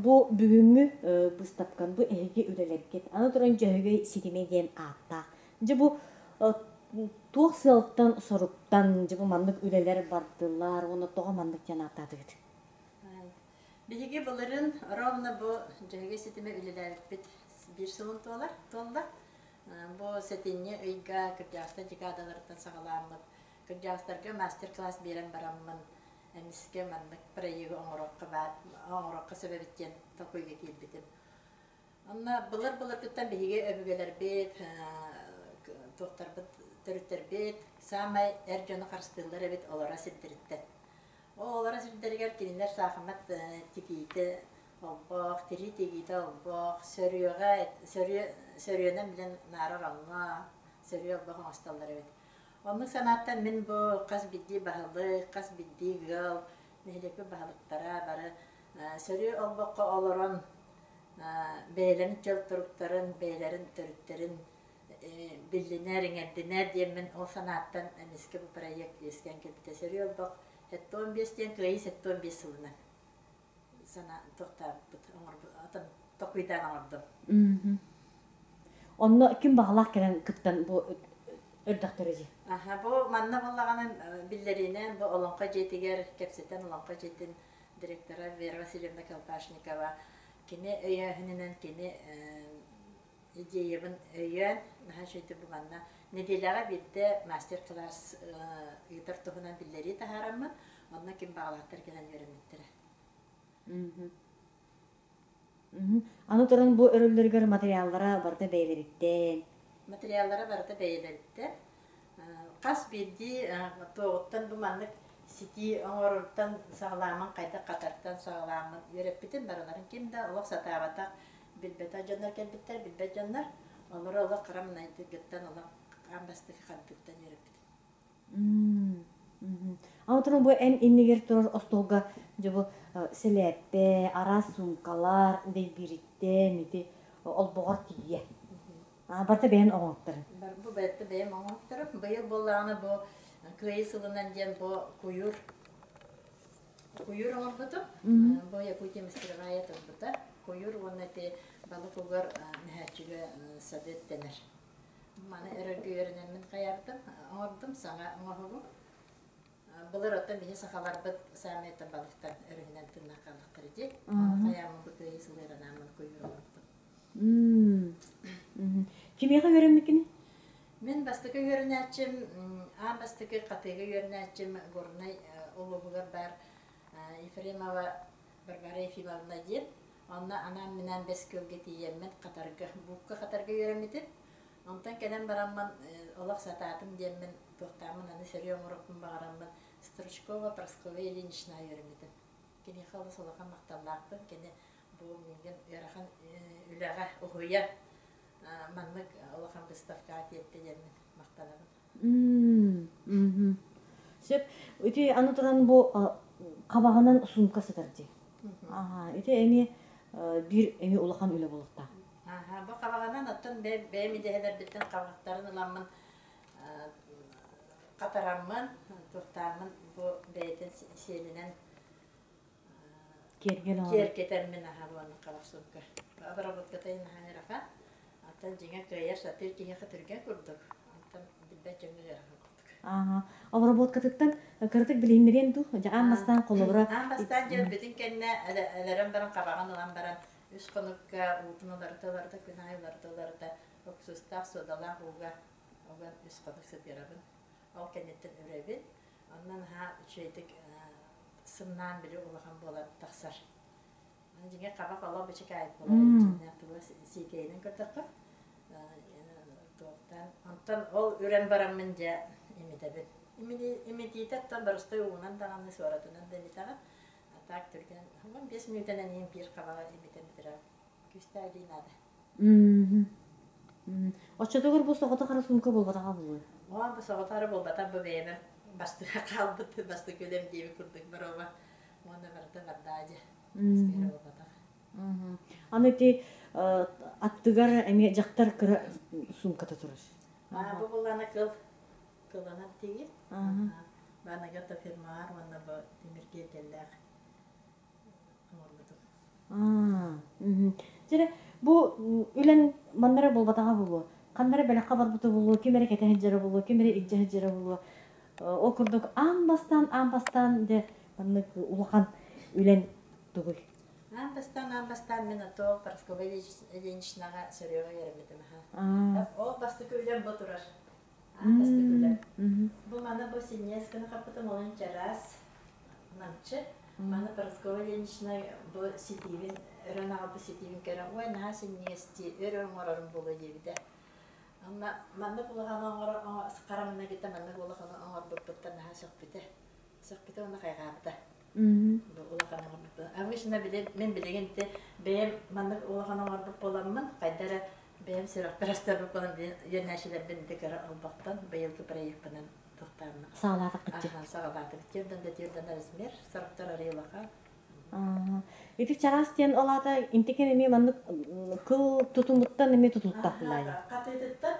Бу бүгүҥҥү быыстапкан бу эһиги үлэлэргит аны туран Дьөһөгөй ситимэ диэн ааттаах. Дьэ бу туох сыалтан, соруктан дьэ бу маннык үлэлэр бардылар уонна тоҕо маннык диэн ааттаатыгыт? Биһиги былырыын ровно бу Дьөһөгөй ситимэ үлэлээбиппит биир сылын туолар, туолла. Бу сэтинньи ыйга кырдьаҕастар декадаларыттан саҕалааммыт кырдьаҕастарга мастер-класс биэрэн бараммын эмискэ маннык проегы оҥоруохха баар оҥоруохха сөп эбит диэн толкуйга киирбитим. Онно былыр-былыргыттан биһиги өбүгэлэрбит, туохтарбыт, төрүттэрбит саамай эр дьону харыстыыллар эбит олоро сирдэриттэн. Ол олоро сирдэригэр кинилэр саахымат тигиитэ олбох, тирии тигиитэ олбох, сөрүөҕэ, сөрүө, сөрүөнэн билэн наара ороҥҥо, сөрүө олбох оҥостоллор эбит. Оннук санааттан мин бу хас биирдии баһылык, хас биирдии ыал, нэһилиэкпит баһылыктара бары сөрүө олбоххо олорон бэйэлэрин чөл туруктарын, бэйэлэрин төрүттэрин биллинэр, иҥэрдинэр диэммин ол санааттан эмискэ бу проект үөскээн кэлбитэ. Сөрүө олбох 75 диэн Кыайыы 75 сылынан санаа туохтаабыппыт оҥорбут атын толкуйдаан оҥордум. Онно ким баҕалаах кэлэн кыттан бу өрдөхтөрө дии? Аха, бу манна буоллаҕына биллэриинэн бу Олоҥхо дьиэтигэр кэпсэтэн Олоҥхо дьиэтин директора Вера Васильевна Колпашникова кини өйөөһүнүнэн кини идеябын өйөөн наһаа үчүгэйдик бу манна нэдиэлэҕэ биирдэ мастер-класс ыытар туһунан биллэрии таһаараммын онно ким баҕалаахтар кэлэн үөрэммиттэрэ. Аны туран бу өрөллөрүгэр материаллара барыта бэйэлэриттэн. Материаллара барыта бэйэлэриттэн. Хас биирдии туоҕуттан бу маннык ситии оҥороруттан саҕалааммын хайдах хатартан саҕалааммын үөрэппитим барыларын ким да олох сатаабатах билбэтэх дьоннор кэлбиттэр билбэт дьоннор олору олох хара мынайдыгыттан олох аан бастакы хардыыттан үөрэппитим. Аны туран бу эн иннигэр турар остуолга дьэ бу сэлээппэ, араас суумкалар, дэйбириттэн ити олбоҕор тиийэ. Барыта бэйэн оҥоһуктарын. Бу барыта бэйэм оҥоһуктарым. Быйыл буоллаҕына бу Кыайыы сылынан диэн бу куйуур куйуур оҥорбутум. Бу Якутия мастеровая турбута. Куйуур уонна ити балык угар мөһөөччүгэ совет дэнэр. Маны өрөргө үөрэнэммин хайаабытым, оҥордум саҥа оҥоһугум. Былыр оттон биһи сахаларбыт саамай балыктан өрүһүнэн тыыннаах хааллахтара дии. Хайааммын бу кыайыы сылыаранааммын куйуур оҥордум. Кимиэхэ үөрэммиккиний? Мин бастакы үөрэнээччим, аан бастакы хатыыга үөрэнээччим Горнай улууһугар баар Ефремова Варвара Ефимовна диэн. Онно анаан-минээн Бэс Күөлгэ тиийэммин хатарга, буукка хатарга үөрэммитим. Онтон кэлэн бараммын олох сатаатым диэммин, туохтааммын аны сөрүө оҥоруохпун баҕараммын Стручкова Прасковья Ильинична үөрэммитим. Киниэхэ олус улахан махталлаахпын. Кини бу миигин ыарахан үлэҕэ уһуйан маннык улахан выставкаҕа тиэртэ диэммин махтанабын. Сөп. Ити аны туран бу хабаҕынан сумка сытар дии. Аха, ити эмиэ биир эмиэ улахан үлэ буолуохтаах. Аха, бу хабаҕынан оттон бэйэм идэһэлэрбиттэн хабахтарын ыламмын хатараммын, туохтааммын бу бэйэтин сиэлинэн Киэргэл оҥорор. Киэргэтэммин аһа буолан хабах сумка. Обработката наһаа ыарахан. Оттон дьиҥэ кыайар сатыыр киһиэхэ түргэн курдук. Онтон билбэт дьоҥҥо ыарахан курдук. Ааһа. Обработкатыттан кыратык билиһиннэриэн дуу? Дьэ аан бастаан холобура Аан бастаан дьэ кэннэ өлөрөн баран хабаҕын ылан баран үс хонукка уутун уларыта-уларыта күн аайы уларыта-уларыта уксустаах суодалаах ууга уган үс хонук сытыарабын. Ол кэнниттэн үрэбин. Онно наһаа үчүгэйдик сымнаан били улахан буолан тахсар. Дьиҥэ хабах олох бичикаайык буолар дьиҥнээх туга сиикэйинэн көрдөххө туохтан онтон ол үрэн бараммын дьэ имитэбин. Имитиитэ оттон боростой уунан даҕаны суоратынан да имитэҕин. А так түргэн 15 мүнүүтэнэн иһин биир хабаҕы имитэн бүтэрэр. Күүстээх илии наада. Оччотугар бу соҕотох эрэ суумка буолбатаҕа буолуо. Оо, бу соҕотох эрэ буолбатах, бу бэйэбэр бастыга хаалбыт бастакы үлэм диэбит курдук боруоба уонна барыта бардаа дьэ. Бастыга эрэ буолбатах. Аны ити аттыгар эмиэ дьахтар кыра суумката турар. Аа, бу буллаана кыл кыланан тиийэр. Банагата фирмаар уонна бу тимир киэргэллээх оҥорбутум. Дьэ, бу үлэн манна эрэ буолбатаҕа буолуо. Ханна эрэ бэлэххэ барбыта буолуо, ким эрэ кэтэ сылдьара буолуо, ким эрэ илдьэ сылдьара буолуо. Ол курдук аан бастаан, аан бастаан дьэ маннык улахан үлэн тугуй? Аан бастаан, аан бастаан мин ото Парасковья Ильиничнаҕа сөрүөҕэ үөрэммитим аха. Ол бастакы үлэм бу турар. Аан бастакы үлэм. Бу маны бу синньиэс гына хаппытым олун чараас намчы. Маны Парасковья Ильинична бу ситиибин өрөн аҕалбыт ситиибин көрөн, ой наһаа синньигэстии өр оҥорорум буолуо диэбитэ. Онно маннык улахан оҥоро харамына кытта маннык улахан оҥорбуппуттан наһаа сөхпүтэ. Сөхпүтэ уонна хайҕаабыта. Бу улахан оҥорбуппут. Обычно били мин билигин ити бэйэм маннык улахан оҥорбут буоламмын, хайда эрэ бэйэм сүрэхпэр астарбыт буолан үөрэнээччилэрбин ити кыра олбохтон быйылгы проекпынан туохтааммын. Саҕалаатаххытчы. Аха, саҕалаатыбыт. Тиэрдэн да тиэрдэн размер, сороктор арый улахан. Ити чараас диэн ол аата интикен эмиэ маннык кыл тутумуттан эмиэ тутултахлаайа. Хатыытыттан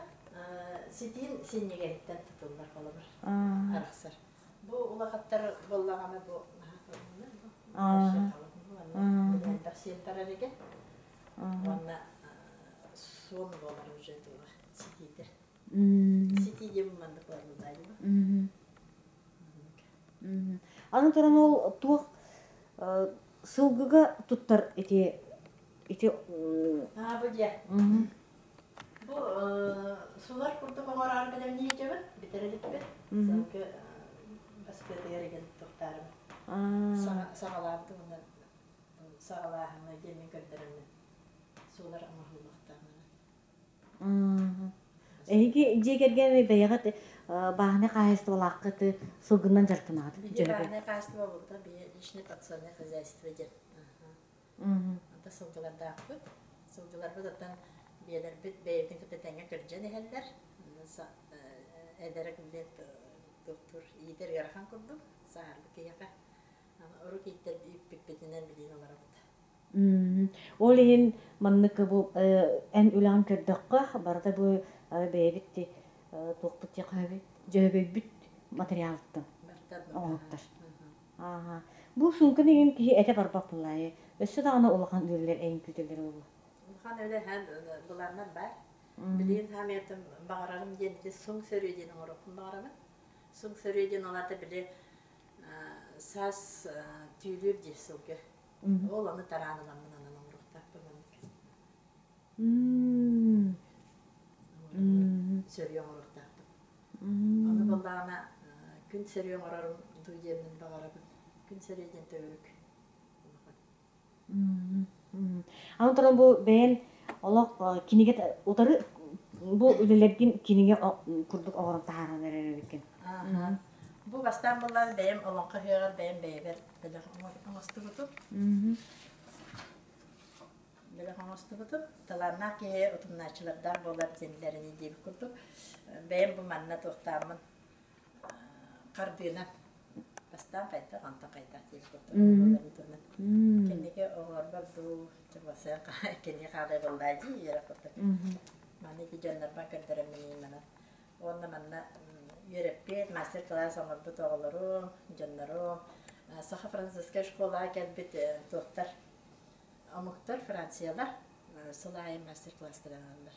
ситиин синньигэһиттэн тутуллар холобур арахсар. Бу улахаттар буоллаҕына бу элбэх сиэн тарар эгэ уонна суон буолар уже туга ситиитэ. Ситии диэн маннык буолар Аны туран ол туох сылгыга туттар ити ити Аа бу дьэ. Бу сулар курдук оҥороору бэлэмниэчэбин бүтэр иликпин. Сылгы баспыатыгар игин туохтаарым. Саҕалаабытым уонна саҕалааһыҥҥа диэммин көрдөрөммүн суулар оҥоһуллуохтаах Эһиги дьиэ кэргэн бэйэҕит бааһынай хаһаайыстыбалааххыт сылгынан дьарыктанаҕыт Биһиги бааһынай хаһаайыстыба буолбута биһи личное подсобное хозяйство диэн. Онто сылгылардаахпыт. Сылгыларбыт оттон биэлэрбит бэйэбитин кытта тэҥҥэ кырдьан иһэллэр. Эдэрэ билет туохтуур иитэр ыарахан курдук сааһырбыт киһиэхэ. Урут ииттэр ииппиппитинэн билигин олоробут. Ол иһин маннык бу эн үлэҕин көрдөххө, барыта бу бэйэбит туохпут диэххэ дьөһөгөйбүт материалыттан оҥоһуктар. Ааха. Бу сумка деген киһи этэ барбат буолаайы. Өссө даҕаны улахан үлэлэр эйин күүтэллэр буолуо. Улахан үлэ һэн былааннар баар. Билигин хаамыйатын баҕарарым диэн ити суҥ сөрүө диэн оҥоруохпун баҕарабын. Суҥ сөрүө диэн ол аата били саас түүлүүр дии сылгы. Ол ону тараан ыламмын анан оҥоруохтаахпын маннык. Сөрүө оҥоруохтаахпын. Ону буоллаҕына күн сөрүө оҥорорум дуу диэммин баҕарабын. Күн сөрүө диэн төгүрүк улахан. Аны туран бу бэйэн олох кинигэ утары бу үлэлэргин кинигэ курдук оҥорон таһааран эрэр эбиккин. Бу бастаан буоллаҕына бэйэм олоҥхо ыһыаҕар бэйэм бэйэбэр бэлэх оҥостубутум. Бэлэх оҥостубутум. Талааннаах киһи утумнааччылардаах буолар диэннэрини диэбит курдук. Бэйэм бу манна туохтааммын хардыынан бастаан хайдах, онтон хайдах диэбит курдук туһунан. Кэнники оҕолорбор дуу, чугасыан кини хаалай буоллаа дии үөрэх курдук. Маны ити дьоннорбор көрдөрөммүн манан Уонна манна үөрэппит, мастер-класс оҥорбут оҕолорум, дьоннорум, саха-французскай школаҕа кэлбит туохтар, омуктар, франциялар сыл аайы мастер-класстар аналлар.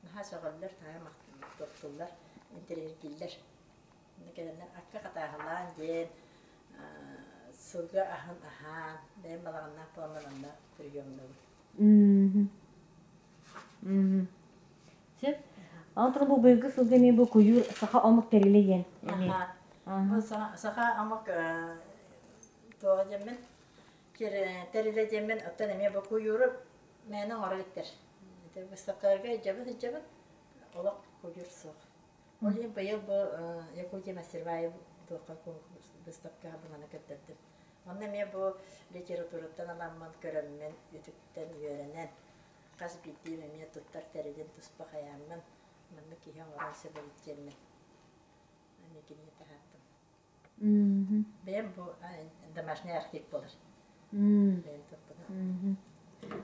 Наһаа сөҕөллөр, наһаа туохтууллар, интэриэһиргииллэр. Онно кэлэннэр акка хатааһылаан диэн, сылгы аһын аһаан, бэйэм балаҕаннаах буоламмын онно приемнуубун. Сөп. Онтон бу быйылгы сылга эмиэ бу куйуур саха омук тэрилэ диэн эмиэ. Бу саха омук туоҕа диэммин тэрилэ диэммин оттон эмиэ бу куйууру мээнэ оҥоро иликтэр. Выставкаларга илдьэбин илдьэбин олох куйуур суох. Ол иһин быйыл бу Якутия мастервайы туохха выставкаҕа бу маны көрдөрдүм. Онно эмиэ бу литератураттан аламмын көрөммүн, үтүктэн үөрэнэн Хас биирдиим эмиэ туттар тэрилин туспа хайааммын, маннык киһи оҥорон сөп эбит диэммин эмиэ кинигэ таһаардым. Бэйэм бу домашний архив буолар. Бэйэм туппутум.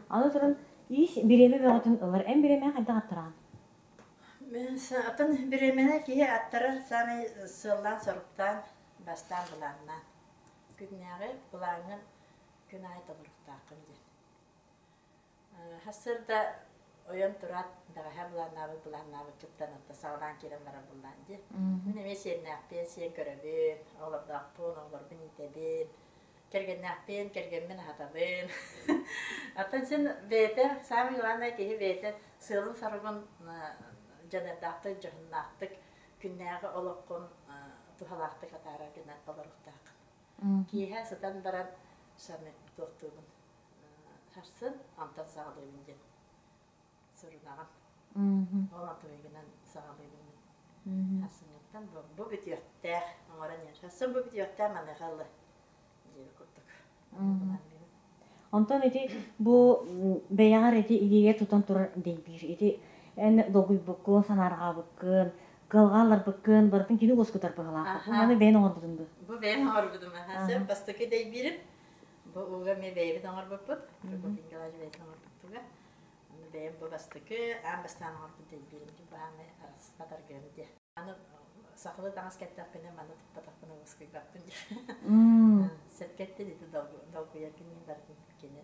Аны туран иис бириэмэ бөҕөтүн ылар. Эн бириэмэҕэ хайдах аттараҕын? Атын бириэмэни киһи аттарар саамай сыаллаан-соруктаан, бастаан былааннаан. Күннээҕи былааҥҥын күн аайы толоруохтааххын диэн. Сарсыарда ойон тураат, бэҕэһээ былааннаабыт былааннаабыккыттан отто саҕалаан киирэн барар буоллаан дии. Мин эмиэ сиэннээхпин, сиэн көрөбүн, оҕолордоохпун, оҕолорбун иитэбин, кэргэннээхпин, кэргэммин аһатабын. Оттон син бэйэтэ, самый главное киһи бэйэтэ сыалын-соругун дьаныардаахтык, дьоһуннаахтык күннээҕи олоххун туһалаахтык атаарар гына олоруохтааххын. Киэһэ сытан баран саны туохтуубун сарсын онтон саҕалыыбын диэн сурунаҕын. Ол атыыгынан саҕалыыбын мин. Сарсыҥҥыттан бу, бу бүтүөхтээх оҥорон иһэр. Сарсын бу бүтүөхтээх маныаха ылы диэбит курдук. Онтон ити бу бэйэҕэр ити илиигэ тутан турар дэйбиир. Ити эн долгуйбуккун, санаарҕаабыккын, кыалҕа ылларбыккын барытын кини уоскутар быһыылаах. Бу маны бэйэн оҥорбутун дуо? Бу бэйэм оҥорбутум. Сөп бастакы дэйбиирим. Бу ууга эмиэ бэйэбит оҥорбуппут. Прокопий Николаевич бэйэтин оҥорбуттуга. Аны бэйэм бу бастакы аан бастаан оҥорбут дэйбиирим баамай араспат аргыам диэ. Аны сахалыы таҥас кэттэхпинэ маны туппатахпына уоскуйбаппын диэ. Сөпкө эттин ити долгуйаргын барытын кини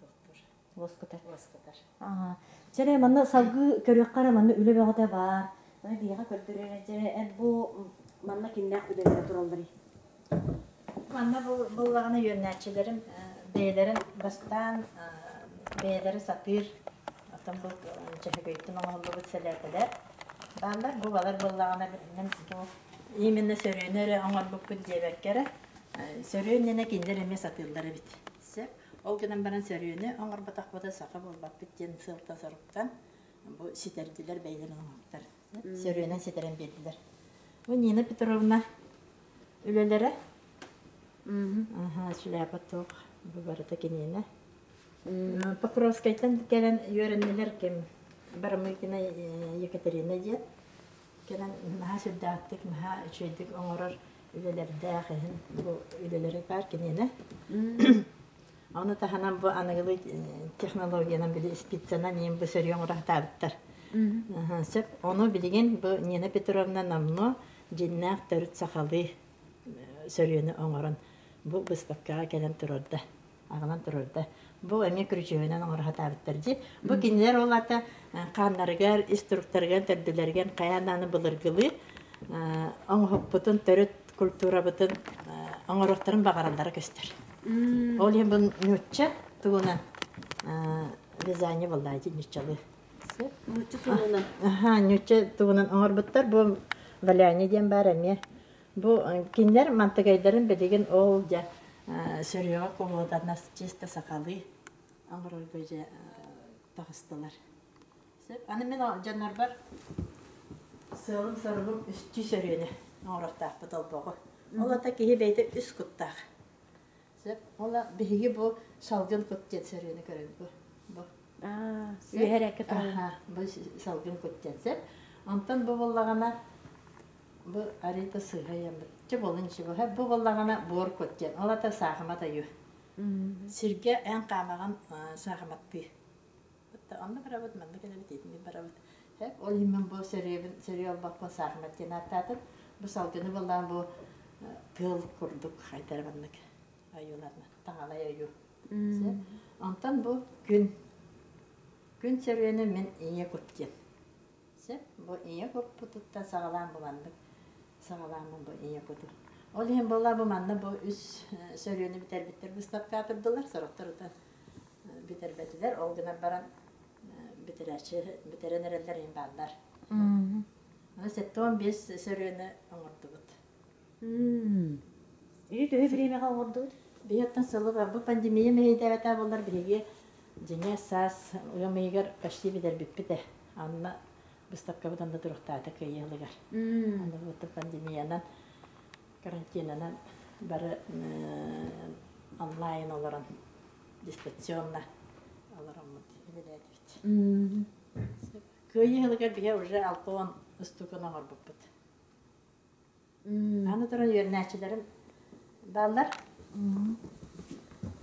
тохтуур. Уоскутар. Уоскутар. Аа, чэрэ манна салгыы көрүөххэ эрэ манна үлэ бөҕөтө баар. Маны биһиэхэ көрдөрөр чэрэ эн бу манна кимнээх үлэлэрэ туралларый? Манна буллаҕына үөрэнээччилэрим бэйэлэрин бастаан бэйэлэрэ сатыыр оттон бу дьөһөгөйтөн оҥоһуллубут сэлээпэлэр бааллар. Бу балар буоллаҕына мин бу именно сөрүөнү эрэ оҥорбуппут диэбэккэ эрэ сөрүөн иннинэ кинилэр эмиэ сатыыллар эбит. Сөп. Ол гынан баран сөрүөнү оҥорботохпута саха буолбаппыт диэн сыалтан-соруктан бу ситэрдилэр бэйэлэрин оҥоһуктар. Сөрүөнэн ситэрэн биэрдилэр. Бу Нина Петровна үлэлэрэ. Аха, шляпа туох бу барыта киниэнэ. Покровскайтан кэлэн үөрэннилэр ким Барамыгина Екатерина диэн кэлэн наһаа сүрдээхтик, наһаа үчүгэйдик оҥорор үлэлэрдээх иһин бу үлэлэри баар киниэнэ. Ону таһынан бу аныгылыы технологиянан били спицанан иин бу сөрүө оҥоро сатаабыттар. Сөп. Ону билигин бу Нина Петровна номнуо дьиннээх төрүт сахалыы сөрүөнү оҥорон бу выставкаҕа кэлэн турарда, аҕалан турарда. Бу эмиэ күрүчүөгүнэн оҥоро сатаабыттар дии. Бу кинилэр ол аата хааннарыгар, ис туруктарыгар, төрдүлэригэр хайаан даҕаны былыргылыы оҥоһукпутун, төрүт культурабытын оҥоруохтарын баҕараллара көстөр. Ол иһин бу нуучча тугунан вязание буолла дии нууччалыы. Нуучча суолунан. Аха, нуучча тугунан оҥорбуттар. Бу валяние диэн баар эмиэ. Бу кинилэр мантыгайдарын билигин ол дьэ сөрүөҕэ кубулутаннар чисто сахалыы оҥорорго дьэ таҕыстылар. Сөп. Аны мин дьоннорбор сыалым-соругум үстүү сөрүөнү оҥоруохтаахпыт олбоҕу. Ол ата киһи бэйэтэ үс куттаах. Сөп. Ол биһиги бу салгын кут диэн сөрүөнү көрөбүт бу. Бу. Үөһэрээккэ турар. Бу салгын кут диэн сөп. Онтон бу буоллаҕына бу арыыта сыыһа ыйаммыт. Чэ буолун ничего. Бу буоллаҕына буор кут диэн. Ол ата саахымат айыы. Сиргэ эн хаамаҕын саахыматтыы. Онно барабыт, манна кэлэбит, итинник барабыт. Ол иһин мин бу сөрүөбүн сөрүө олбоккун саахымат диэн ааттаатым. Бу салгыны буоллаан бу тыал курдук хайдара маннык ойууларна таҥалай ойуу. Онтон бу күн күн сөрүөнү мин ийэ кут диэн. Сөп. Бу ийэ куппутуттан саҕалаан бу маннык саҕалааммын бу ийэ куту. Ол иһин буолла бу манна бу үс сөрүөнү бүтэрбиттэр быыстапка турдулар, сорохтор утан бүтэрбэтилэр. Ол гынан баран бүтэрээччи бүтэрэн эрэллэр иһин бааллар. Аны 75 сөрүөнү оҥордубут. Ити төһө бириэмэҕэ оҥордубут? Биһиэттэн сылы бу пандемия мэһэйдээбэтэ буоллар биһиги дьиҥэ саас ыам ыйыгар почти бүтэрбиппит ээ. Анна быыстапкабыт онно туруктаата кыайыы ылыгар. Аны бу пандемиянан карантинанан бары онлайн олорон дистанционно олороммут үлэлээтибит. Кыайыы ылыгар биһи уже 60 устукун оҥорбуппут. Аны туран үөрэнээччилэрим бааллар.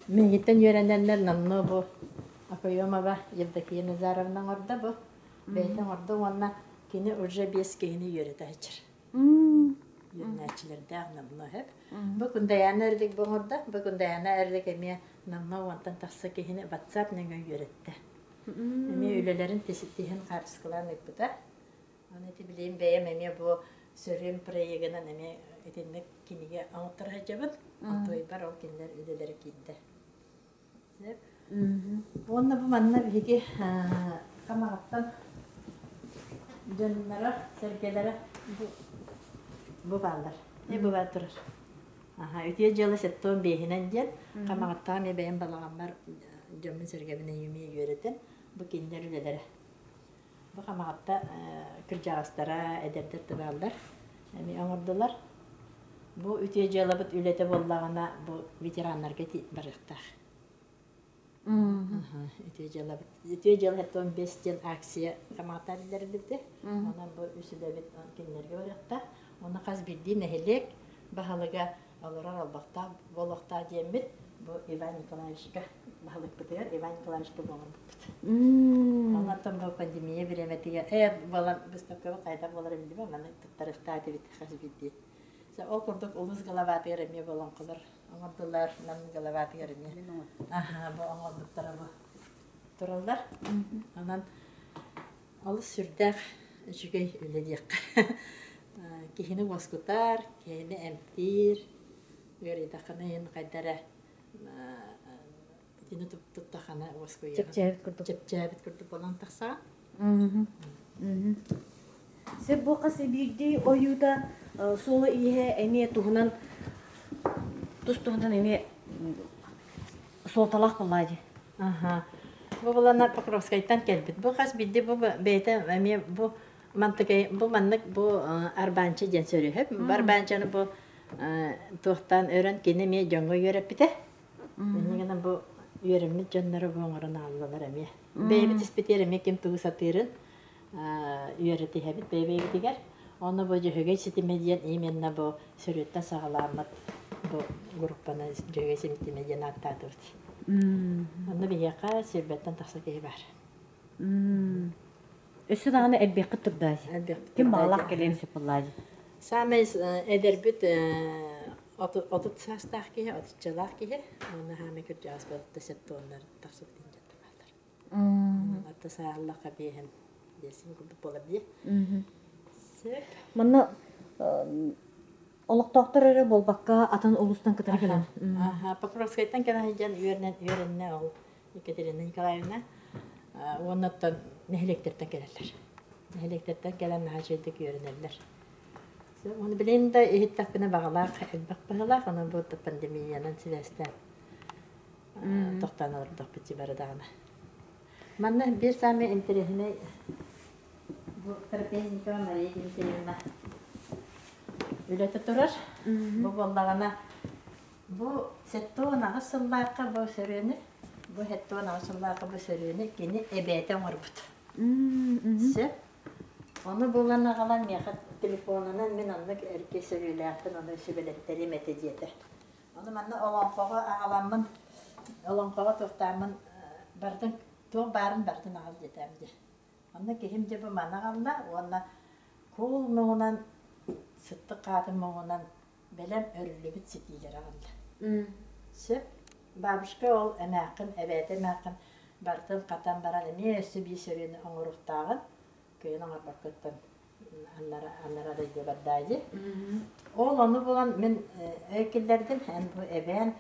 Миигиттэн үөрэнэннэр номнуо бу Окоемова Евдокия Назаровна оҥордо бу. Бэйэтэ оҥордо уонна кини уже биэс киһини үөрэтэ сылдьар. Үөрэнээччилэрдээх номнуо сөп. Бу Кундаяна Эрлик бу оҥордо. Бу Кундаяна Эрлик эмиэ номнуо уонтан тахса киһини WhatsApp нөҥүө үөрэттэ. Эмиэ үлэлэрин тиһэн хаартыскалаан ыыппыта. Аны ити билигин бэйэм эмиэ бу сөрүөм проегынан эмиэ итинник кинигэ оҥотторо сылдьабын. Отуойбар ол кинилэр үлэлэрэ киирдэ. Сөп. Уонна бу манна биһиги Хамаҕаттан дьонноро, сэргэлэрэ бу бу бааллар. Бу баар турар. Аха, үтүө дьыала сеттон биэһинэн диэн Хамаҕаттаҕа эмиэ бэйэм балаҕаммар дьоммун-сэргэбин эмиэ үөрэтэн бу кинилэр үлэлэрэ. Бу Хамаҕатта кырдьаҕастара, эдэрдэр да бааллар, эмиэ оҥордулар. Бу үтүө дьыалабыт үлэтэ буоллаҕына, бу ветераннарга барыахтаах. Үтүө дьыалабыт. Үтүө дьыала 75 диэн акция Хамаҕатта биллэриллибитэ. Онон бу үс үлэбит кинилэргэ барыахтаах. Уонна хас биирдии нэһилиэк баһылыга олорор олбохтоох буолуохтаах диэммит бу Иван Николаевичка баһылыкпытыгар Иван Николаевичка буоларбыппыт. Онтон бу пандемия бириэмэтигэр буолан выставкабыт хайдах буолара биллибэт, маны туттарыахтаах этибит хас биирдии. Ол курдук улуус главатыгар эмиэ болоҥхолор оҥордулар, Нам главатыгар эмиэ. Аха, бу оҥорбуттара бу тураллар. Онон олус сүрдээх үчүгэй үлэ диэххэ. Киһини уоскутар, киһини эмтиир, ыарыйдаххына иһин хайда эрэ итини туттаххына уоскуйаҕын. Чэпчээбит курдук. Чэпчээбит курдук буолан тахсаҕын. Сөп бу хас биирдии ойуута суола-ииһэ эмиэ туһунан тус туһунан эмиэ суолталаах буоллаа дии. Аха. Бу булана Покровскайтан кэлбит. Бу хас биирдии бу бэйэтэ эмиэ бу мантыкай бу маннык бу арбаанча диэн сөрүһэп. Бу арбаанчаны бу туохтаан өрөн кини эмиэ дьоҥҥо үөрэппитэ. Инньэ гынан бу үөрэммит дьонноро бу оҥорон ааллалар эмиэ. Бэйэбит испитигэр эмиэ ким тугу сатыырын үөрэтиһэбит бэйэ-бэйэбитигэр. Онно бу Дьөһөгөй ситимэ диэн именно бу сөрүөттэн саҕалааммыт бу группаны Дьөһөгөй ситимэ диэн ааттаатыбыт. Онно биһиэхэ сирбэттэн тахса киһи баар. Өссө даҕаны элбиэххит турдаа. Элбиэхпит Ким баҕалаах кэлиэн сөп буоллаа. Саамай эдэрбит 30 саастаах киһи, отуччалаах киһи. Уонна хаамай кырдьаҕас балта септуоннар тахсыбыт инжеттер бааллар. Алта сааллахха биэһин биэсин курдук буолар дии. Сөп. Манна олохтоохтор эрэ буолбакка атын улуустан кытары кэлэн. Аха, Покровскайтан кэлэн сылдьан үөрэнэн үөрэннэ ол Екатерина Николаевна. Уонна оттон нэһилиэктэртэн кэлэллэр. Нэһилиэктэртэн кэлэн наһаа үчүгэйдик үөрэнэллэр. Оны билигин да иһиттэхпинэ баҕалаах элбэх быһыылаах, онон бу пандемиянан сибээстээн тохтоон олордохпут бары даҕаны. Манна биир саамай интэриэһинэй бу Трапезникова Мария Дмитриевна үлэтэ турар. Бу буоллаҕына бу 78 сыллаахха бу сөрүөнү бу 78 сыллаахха бу сөрүөнү кини эбээтэ оҥорбут. Сөп. Ону булан аҕалан миэхэ телефонунан мин оннук эргэ сөрүөлээхпин ону сүбэлэттэриэм этэ диэтэ. Ону манна олоҥхоҕо аҕаламмын, олоҥхоҕо туохтааммын барытын туох баарын барытын аҕал диэтэм дии. Онно киһим дьэ бу маны аҕалла уонна куул муҥунан, сыттык хаатын муҥунан бэлэм өрүллүбүт ситиилэри аҕалла. Сөп. Бабушка ол эмээххин, эбээтэ эмээххин барытын хатан баран эмиэ өссө биир сөрүөнү оҥоруохтааҕын кыайан оҥорбоккуттан аннара аннара дойду барда дии. Ол ону булан мин өй киллэрдим, эн бу эбээн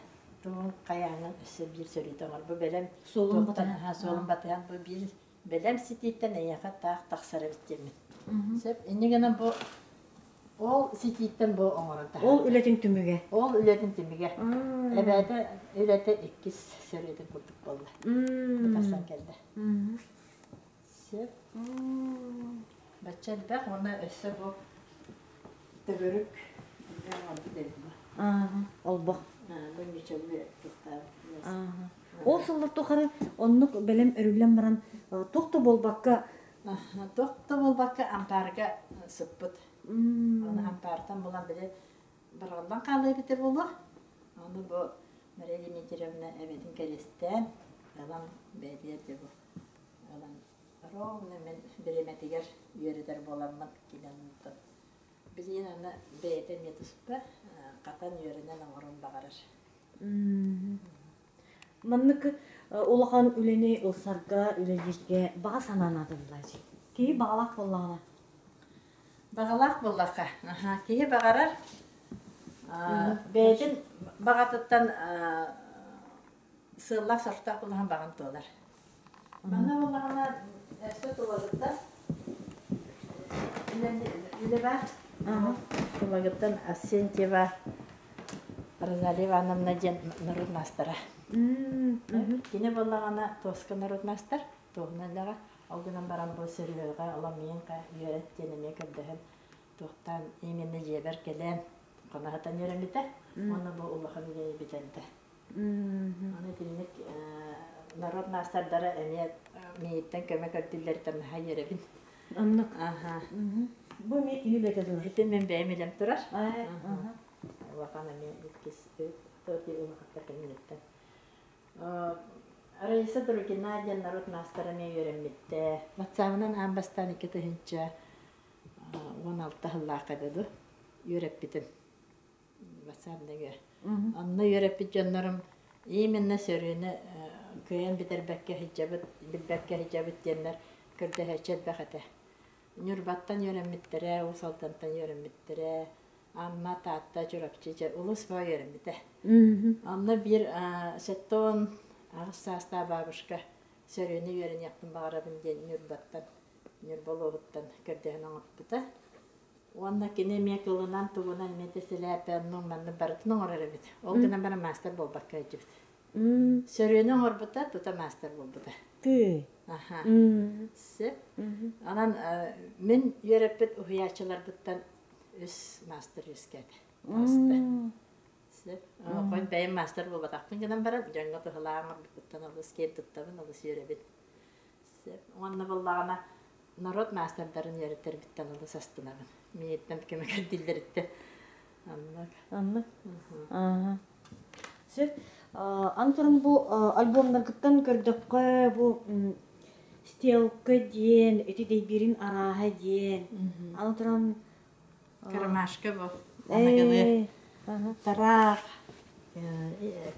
тугун хайааҥҥын өссө биир сөрүүтэ оҥор. Бу бэлэм Суолун туохтан батыһан. суолун батыһан бу биир бэлэм ситииттэн эйиэхэ таах тахсар эбит диэммин. Сөп. Инньэ гынан бу ол ситииттэн бу оҥорон Ол таһаарда. үлэтин түмүгэ. Ол үлэтин түмүгэ. Эбээтэ үлэтэ иккис сөрүөтүн курдук буолла. Бу тахсан кэллэ. Сөп. Бачча элбэх уонна өссө бу төгүрүк оҥорбут эбит бу. Олбох. Бу ньучалыы туттаабыт. Ол сыллар тухары оннук бэлэм өрүллэн баран туох да буолбакка Туох да буолбакка ампаарга сыппыт. Аны ампаартан булан били быраҕыллан хаалла эбитэ буолуо. Аны бу Мария Дмитриевна эбэтин кэриэстээн ылан бэйэтигэр дьэ бу ылан ровно мин бириэмэтигэр үөрэтэр буоламмын киинэн онтон билигин аны бэйэтэ эмиэ туспа хатан үөрэнэн оҥорон баҕарар. Маннык Улахан үлэни ылсарга, үлэлииргэ баҕа санаа наадаллар. Киһи баҕалаах буоллаҕына. Баҕалаах буоллахха, киһи баҕарар бэйэтин баҕатыттан сыаллаах сорохтоох буоллаҕына баҕан туолар. Манна буоллаҕына өссө Тулагыттан үлэ баар. Тулагыттан Арсентьева Розалия Ивановна диэн норуот маастара. Кини буоллаҕына туоска норуот маастар, туоһунан үлэҕэ. Ол гынан баран бу сөрүөҕэ оломмиенка үөрэт диэн эмиэ көрдөһөн туохтаан именно дьиэбэр кэлэн хоноһутан үөрэммитэ. Уонна бу улахан үлэни бүтэрдэ. Аны итинник норуот маастардара эмиэ миигиттэн көмө көрдүүллэриттэн наһаа үөрэбин. Оннук. Аха. Бу эмиэ кини үлэтэ дуо? Ити мин бэйэм үлэм турар. Улахан эмиэ иккис улахаттар кэнниттэн. Раиса Другина диэн норуот маастара эмиэ үөрэммиттэ. Ватсабынан аан бастаан 2016 сыллаахха дылы үөрэппитим. Ватсап нөҥүө. Онно үөрэппит дьоннорум именно сөрүөнү кыайан бүтэрбэккэ сылдьабыт, билбэккэ сылдьабыт диэннэр көрдөһөөччү элбэх этэ. Ньурбаттан үөрэммиттэрэ, Уус Алдантан үөрэммиттэрэ, Амма, Таатта, Чурапчы дьэ улус боо үөрэммитэ. Онно биир 78 саастаах бабушка сөрүөнү үөрэниэхпин баҕарабын диэн Ньурбаттан, Ньурба улууһуттан көрдөһөн оҥорбута. Уонна кини эмиэ кылынан тугунан эмиэ тэсэлээпэ оннук маннык барытын оҥорор эбит. Ол гынан баран маастар буолбакка илдьибит. Сөрүөнү оҥорбута, тута маастар буолбута. Тыы. Аха. Сөп. Онон мин үөрэппит уһуйааччыларбыттан үс маастар үөскээтэ. Таҕыста. Сөп. Хойут бэйэм маастар буолбатахпын гынан баран, дьоҥҥо туһалаан оҥорбуппуттан олус киэн туттабын, олус үөрэбин. Сөп. Уонна буоллаҕына норуот маастардарын үөрэтэрбиттэн олус астынабын. Миигиттэн көмө көрдүүллэриттэн. Оннук. Оннук. Ааһа. Сөп. Аны туран бу альбомнаргыттан көрдөххө бу Стелка диэн, ити дэйбиирин арааһа диэн. Аны туран Карамашка бу. Аныгылыы. Тараах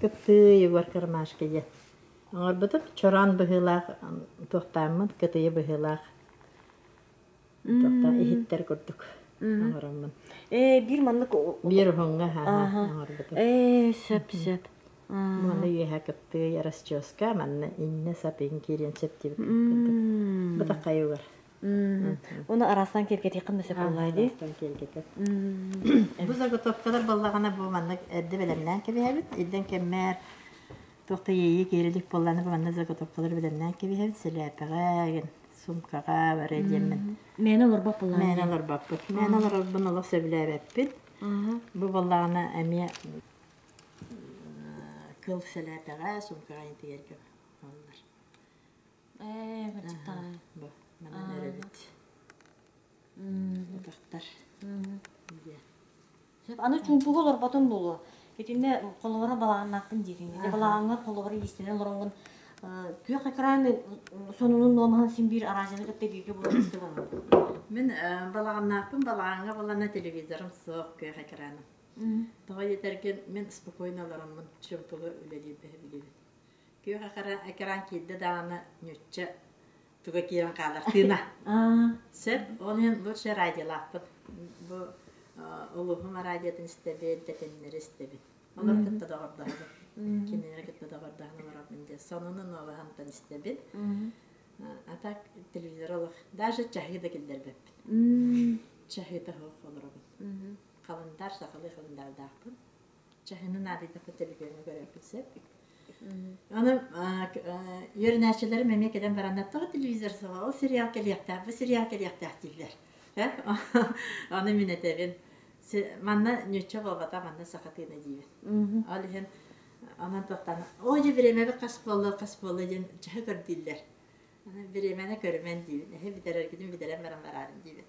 кыптыы Егор Карамашка диэн. Оҥорбутум чороон быһыылаах туохтааммын, кытыйа быһыылаах туохтаах иһиттэр курдук оҥороммун. Ээ, биир маннык Биир уһуҥҥа оҥорбутум. Ээ, сөп, сөп. Манна үөһэ кыптыый расческа, манна иннэ сап иҥ киириэн сөп диэбит курдук. Бытаххайыгар. Уну араастаан киэргэтиэххин да сөп буоллаа дии. Араастаан киэргэтэр. Бу заготовкалар буоллаҕына бу маннык эрдэ бэлэмнээн кэбиһэбит. Илдэн кэммэр туох да иэйии киирэ илик буоллаҕына бу манна заготовкалары бэлэмнээн кэбиһэбит. Сэлээпэҕэ, суумкаҕа бары диэммин. Мээнэ олорбот буоллаҕына. Мээнэ олорбоппут. Мээнэ олорорбун олох сөбүлээбэппин. Бу буоллаҕына эмиэ кыл сэлээпэҕэ, суумкаҕа тигэргэ буоллар. Ээ, кырдьыктаҕа. Бу манан эрэбит. Утахтар. Диэн. Сөп. Аны чуумпуга олорботун буолуо. Итиннэ холобура балаҕаннаахпын диэтиҥ. Ити балаҕаҥҥар холобура иистэнэн олороҥҥун күөх экран сонунун нуомаһын син биир араадьыйаны кытта бииргэ буолан истэ олороҕун. Мин балаҕаннаахпын балаҕаҥҥа булана телевизорым суох күөх экраным. Тоҕо диэтэргин мин спокойно олороммун чуумпуга үлэлиирбэһи билэбин. Күөх экран киирдэ даҕаны ньучча туга киирэн хаалар тыына. Сөп, ол иһин лучше радиолаахпын. Бу улууһум радиотын истэбин, тэтимнэри истэбин. Олор кытта доҕордоһобун. Кинилэри кытта доҕордоһон олоробун диэн сонуну новоһантан истэбин. А так телевизор олох даже чаһыы да киллэрбэппин. Чаһыыта суох олоробун. Халындар, сахалыы халындаардаахпын. Чаһыны наадыйдахпын телефоҥҥа көрөппүн сөп. Аны үөрэнээччилэрим эмиэ кэлэн бараннар тоҕо телевизор суоҕа, ол сериал кэлиэхтээх, бу сериал кэлиэхтээх дииллэр. Аны мин этэбин, манна ньучча буолбатах, манна саха тыына диибин. Ол иһин онон туохтан оо дьэ бириэмэбит хас буолла, хас буолла диэн чаһы көрдүүллэр. Бириэмэни көрүмэн диибин, эһи бүтэрэргитин бүтэрэн баран бараарын диибин.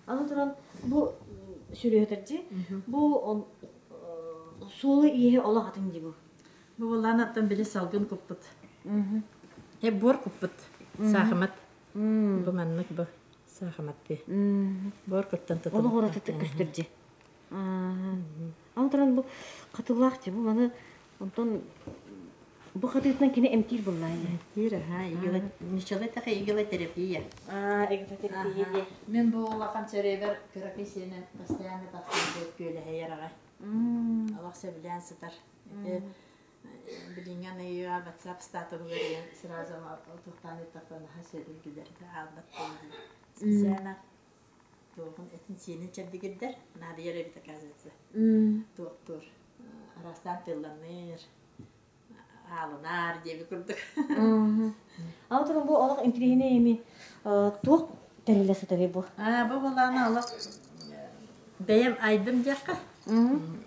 Аны туран бу сүрүһүтэрдьи бу суолу-ииһи олох атын дии бу. Бу буоллаан оттон били салгын куппут. Э буор куппут. Саахымат. Бу маннык бу саахымат дии. Буор куттан Олох уратытык көстөр дьи. Аны туран бу хатылаах дьи бу маны онтон Бу хатыытынан кини эмтиир буоллаа. Эмтиир, аха, игла, ничего таха иглотерапия. А, иглотерапия диye. Мин бу улахан сөрүөбэр кыракый сиэнэ постоянно тахсан күөлэһэйэр аҕай. Олох сөбүлээн сытар. Ити билиҥҥи аныйыга WhatsApp статуһугар ийэн сразу туохтаан ыыттахпына наһаа сөбүлгүлэр аалбат буолла. Специально туоҕун этин сиэнин чэбдигирдэр, наадыйар эбит оказывается. Туохтуур, араастаан тылланыыр, аалынаар диэби курдук. Ама туран бу олох интириэһинэй эми туох тэриллэ сытарый бу? А, бу былаана олох бэйэм айдым диэххэ.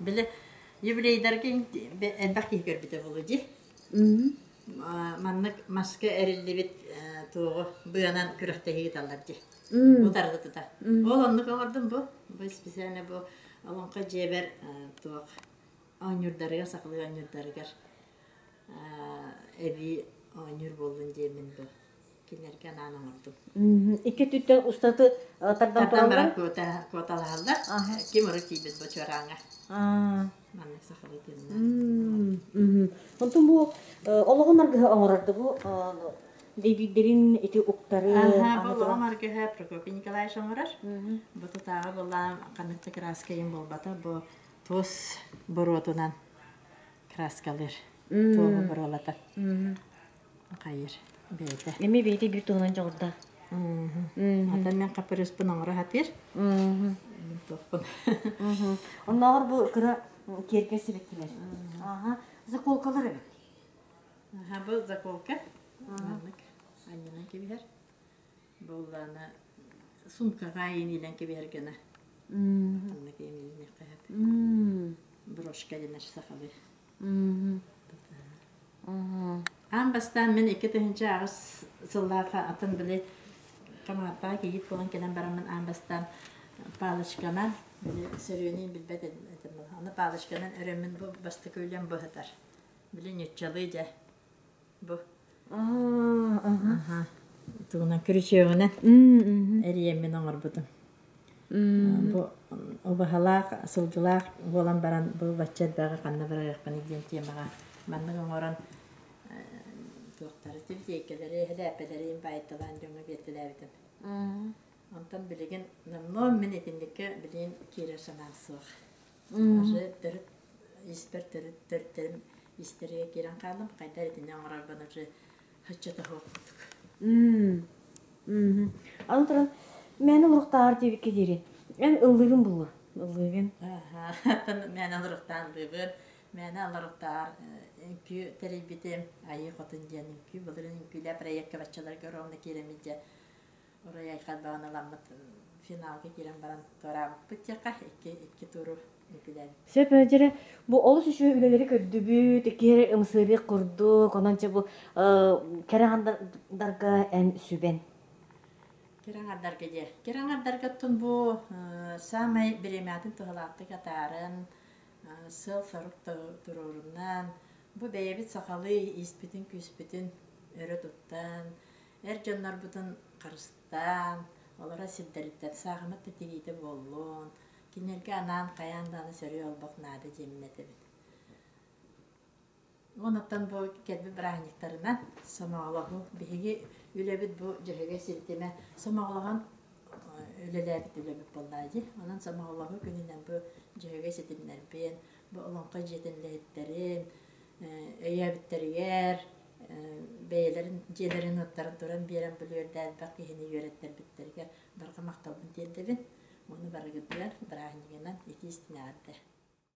Били юбилейдарга элбэх киһи көрбүтэ буолуо дии. Маннык маска эриллибит туоҕу быанан күрэхтэһии ыыталлар дии. Утарыта тута. Ол оннук оҥордум бу. Бу специально бу олоҥхо дьиэбэр туох оонньуурдарыгар, сахалыы оонньуурдарыгар эбии оонньуур буоллун диэммин бу кинилэргэ анаан оҥордум. Икки өттүттэн устаты тардан Тардан баран куоталаһаллар. Ким урут тиийбит бу чуорааҥҥа. Маннык сахалыы тыынна. Онтон бу олоҕун аргыһа оҥорорду бу дэйбиирдэрин ити уктары. Аха, бу олоҕун аргыһа Прокопий Николаевич оҥорор. Бу тутааҕа булаан ханнык да краска иһин буолбата. Бу туос боруотунан краскалыыр. Туоһу боруолатар. Хайыр бэйэтэ. Эми бэйэтэ биир туһунан дьоҕурдаах. Атын мен хапырыыспын оҥоро сатыыр. Туохпун. Оннооҕор бу кыра киэркэ сибэккилэр. Аха. Заколкалар эбит. Аха, бу заколка. Маннык анньынан кэбиһэр. Буоллаана сумкаҕа иилэн кэбиһэр гына. Маннык иилиниэххэ сөп. Брошка дэнэр сахалыы. Аан бастаан мин 2008 сыллаахха атын били хамааттаах кийиит буолан кэлэн бараммын аан бастаан палочканан били сөрүөнүн билбэт этим. Аны палочканан өрөммүн бу бастакы үлэм бу сытар. Били ньуччалыы дьэ бу. Тугунан күрүчүөҕүнэн эрийэммин оҥорбутум. Бу убаһалаах, сылгылаах буолан баран бу бачча элбэҕи ханна барыахпыный диэн темаҕа маннык оҥорон туохтары тибитиэйкэлэри, һэлээппэлэри баайталаан дьоҥҥо биэртэлээбитим. Онтон билигин номнуо мин итинниккэ билигин киирэр санаам суох. Уже төрүт испэр төрүт төрүттэрим истэригэр киирэн хааллым. Хайдах итини оҥорорбун уже соччото суох курдук. Аны туран, мээнэ олоруохтааҕар диэбиккэ диэри, эн ыллыыгын буолуо, ыллыыгын. Аттан мээнэ олоруохтаан ыллыыбын, мээнэ олоруохтааҕар үҥкүү тэрийбитим, Айыы Хотун диэн үҥкүү, былырыын үҥкүүлээх проекка баччаларга ровно киирэммит дьэ Урай айхал баҕана ыламмыт финалга киирэн баран туораабыппыт диэххэ икки икки тууру үҥкүүлээбит. Сөп дьэрэ бу олус үчүгэй үлэлэри көрдүбүт, икки ымсыырыах курдук, онон чэ бу кэрэ аҥардарга эн сүбэн. Кэрэ аҥардарга диэ. Кэрэ аҥардарга оттон бу саамай бириэмэҕитин туһалаахтык атаарын, сыал-сорук туруорунан, бу бэйэбит сахалыы ииспитин-күүспүтүн өрө туттан, эр дьоннорбутун харыстаан, олоро сирдэриттэн саахымат да тигиитэ буоллун, кинилэргэ анаан хайаан даҕаны сөрүө олбох наада диэммин этэбин. Онтон бу кэлбит бырааһынньыктарынан сомоҕолоһуу. Биһиги үлэбит бу Дьөһөгөй ситимэ сомоҕолоһон үлэлээбит үлэбит буоллаа дии. Онон сомоҕолоһуу күнүнэн бу Дьөһөгөй ситимнэрбин, бу Олоҥхо дьиэтин үлэһиттэрин өйөөбүттэригэр, бэйэлэрин дьиэлэрин-уоттарын туран биэрэн бу үөрдээбиппэх киһини үөрэттэрбиттэригэр барҕа махталбын тиэрдэбин. Уонна барыгытыгар бырааһынньыгынан итии истиҥ эҕэрдэ.